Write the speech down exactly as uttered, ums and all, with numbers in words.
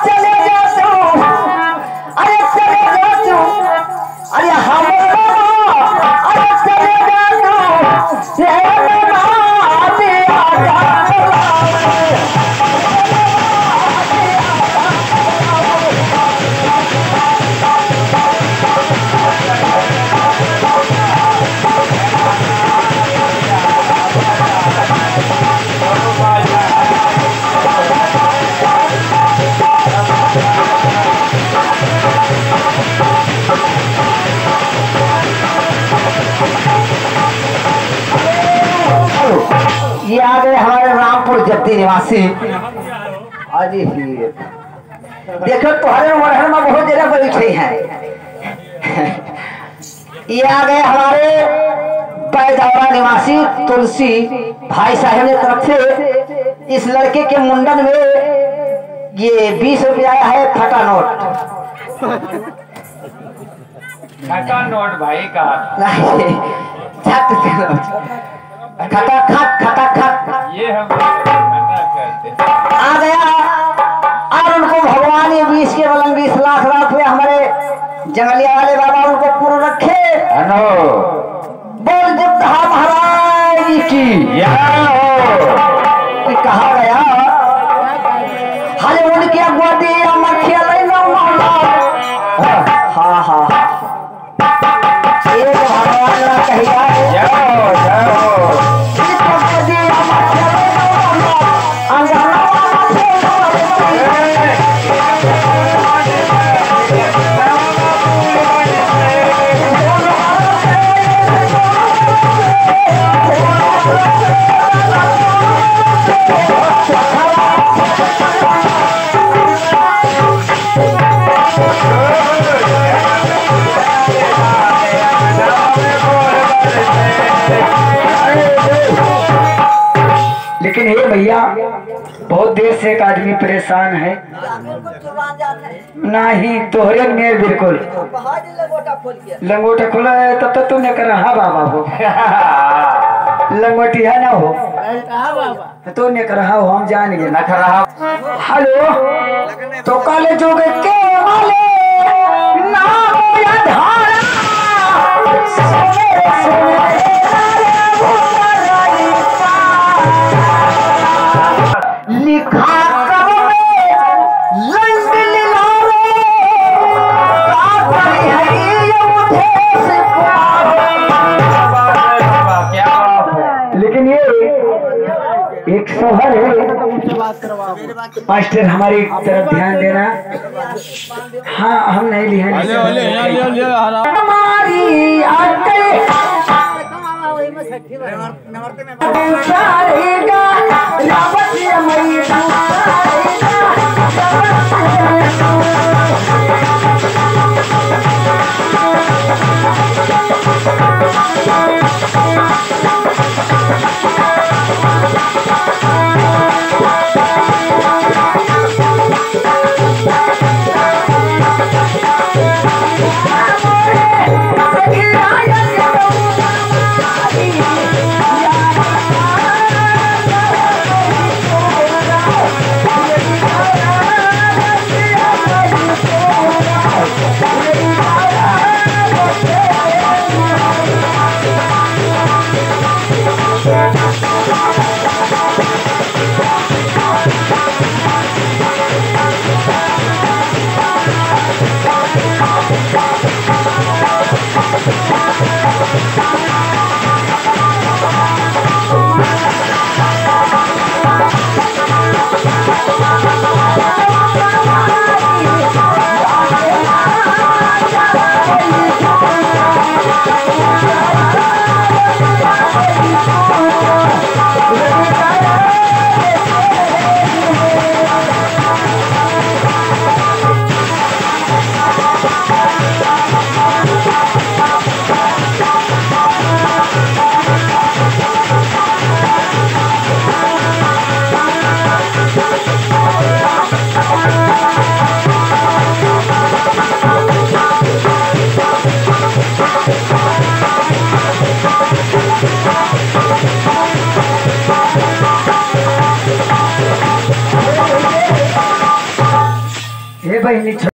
चले जा तू, अरे चले जा तू, अरे हम, अरे चले जा तू, ये माँ दिया जा। ये आ गए हमारे रामपुर जत्ती निवासी। अरे ही। देखो, तोहरे ओढ़न में बहुत जने बैठे हैं। ये आ गए हमारे बैदौरा निवासी तुलसी भाई साहब ने तरफ से इस लड़के के मुंडन में ये बीस रुपया है, फटा नोट। फटा नोट भाई का। नहीं, छट से नोट। खटा खट, खटा खट। ये हम खटा खट। आ गया। और उनको भगवान ये बीस के बलन बीस लाख रात में हमारे जंगलिया वाले बाबा उनको पूर्ण रखे। अनो। बोल जब कहा महाराज की। जय हो। कि कहा गया, हले उनके अगुआ दिया मखिया लई ना मामा। हाँ, हाँ, हाँ। एक भगवान ना कहिया है। जय हो, जय हो। इस प्रभु जी हम चले गए अंगना। लेकिन हे भैया, बहुत देर से एक आदमी परेशान है। नहीं, तोहरे मेर बिल्कुल। लंगोटा खोला है, तब तो तू नेकरहा बाबा हो। लंगोटिया ना हो। तो नेकरहा हो, हम जान गए। नखरहा। हेलो, तो कल जुग के वाले नाम या धारा। लिखा कब में रंग लीला रे, का करी है ये उठे से प्यार। लेकिन ये एक शोहर है, मास्टर हमारी तरफ ध्यान देना। हाँ, हम नहीं लिहे, नहीं हमारी आंखें हे बहिनी,